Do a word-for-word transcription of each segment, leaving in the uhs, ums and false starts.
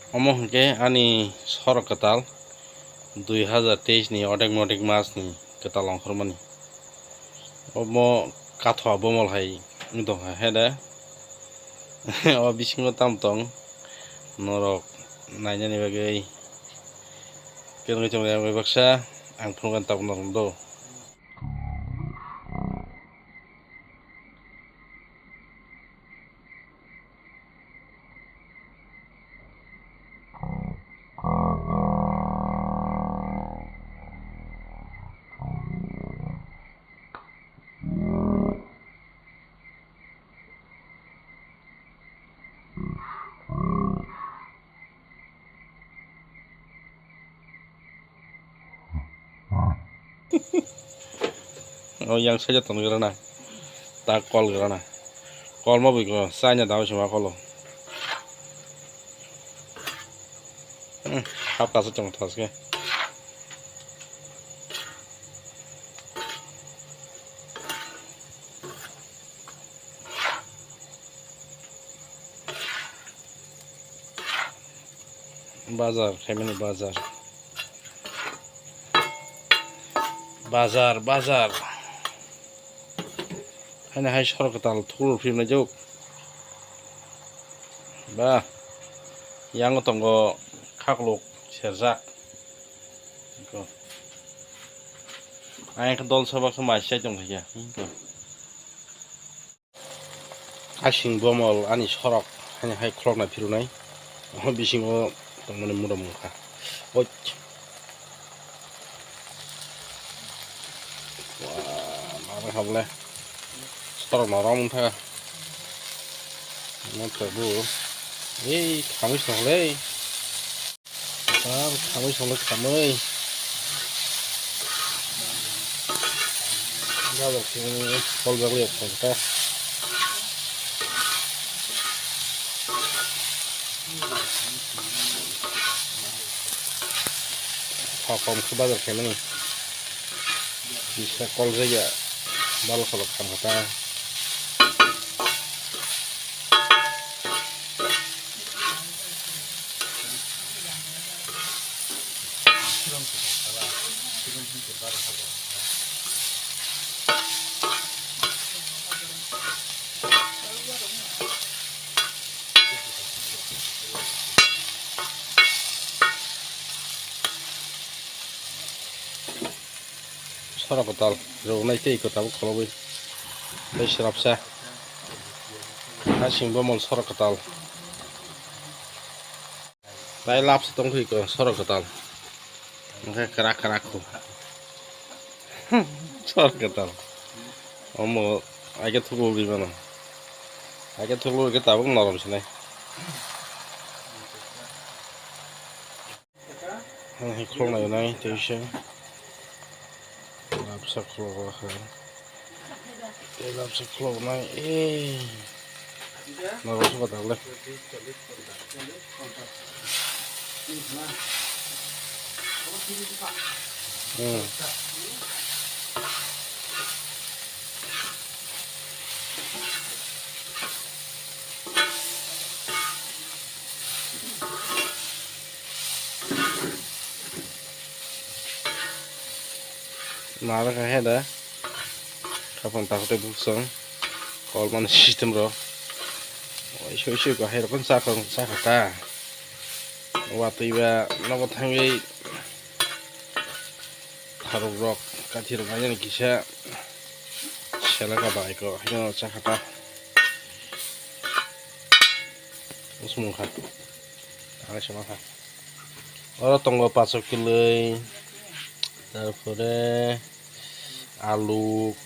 Omo hwnkhe ani sorok kwtal dui hazar teis ni odek modek mas ni kwtal ongkhormani. Omo kathwa bomol hai wng tongkha he de. O bisingo tamo tong norok nainani bagwi khe wngwi tonglaio baksa ang phunukgani tabuk norok do. O yang saja ton gra na, ta kol gra na, kol ma bui ko saina dao sima kolo. Hmm, hap kasa chong thas ke. Bazar khaimani bazar. Bazar, bazar. Haino hai sorok kwtal thuklur phimnai juk. Ba, yango tongo khakluk serjak. Ayang khe dol sabak khe mai chai tong kha. Asing bomol ani sorok haino hai khuloknai phirunai. Omo bisingo tongmani mura mungkha. Oi. Wah, naro hablai. Sorok noro mungkha. Mungkha bu. Ei, khamui sokle. Tar khamui songwi khamui. Gabak sini kol bagwi khamkha. Kha kom khe bazar khaimani. Bisa kol jaya bal kholok khamkha ta. Sorok kwtal rwnai tei kwtal kholobwi tei swrapsa. Asing bomol sorok kwtal. Tai lapsa tongthwi ko sorok kwtal. Hwnkhe kwrak kwrak kho. Sorok kwtal. Omo aike thuklugwi mano. Aike thuklugwi khe tabuk norom sinai. Ang hai khulok nai nai tei se. Lapsa khulok o hai. Tei lapsa khulok nai. Eh. Norok se batak le. Hmm. Naro kha he da. Khapang takhwtwi buksong. Kol mani system rok. Oi soi soi ko hai rokon chakha chakha ta. Watwi ba nogo thangwi tharuk rok kathi rok nai kisa selaka bai ko haino chakha ta. Usmung kha. Ang sama kha. Oro tongo paso kwlwi, tarpore aluk,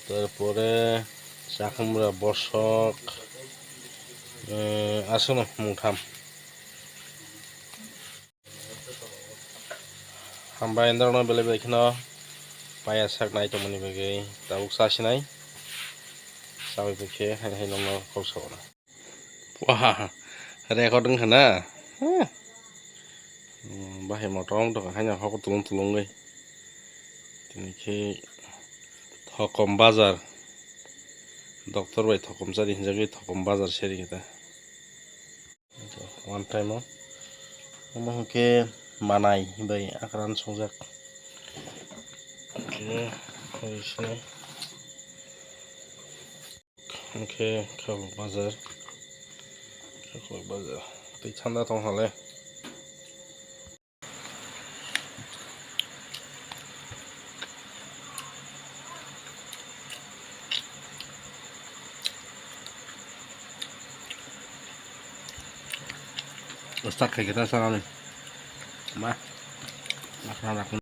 tarpore chakhumra bosok, eh, aswkno mungtham. Hambai norokno belai belai kheno paya sak nai tongmani bagwi tabuk chasinai. Chabai phaikhe hai hai nokno kok sabana. Wah, record wngkha na? Huh. Hmm, bahai motom tongkha haino hoko tulung tulungwi. Tini khe Thokom bazar. Doctor bai Thokom chari hinjagwi Thokom bazar seri khe ta. One time o. Omo hwnkhe manai bai akran songjak. Hwnkhe khoi sinai. Hwnkhe kha bazar. Kha bazar. Tei thanda tong hale. Start khai khe ta sanani. Ma. Ma khna rak.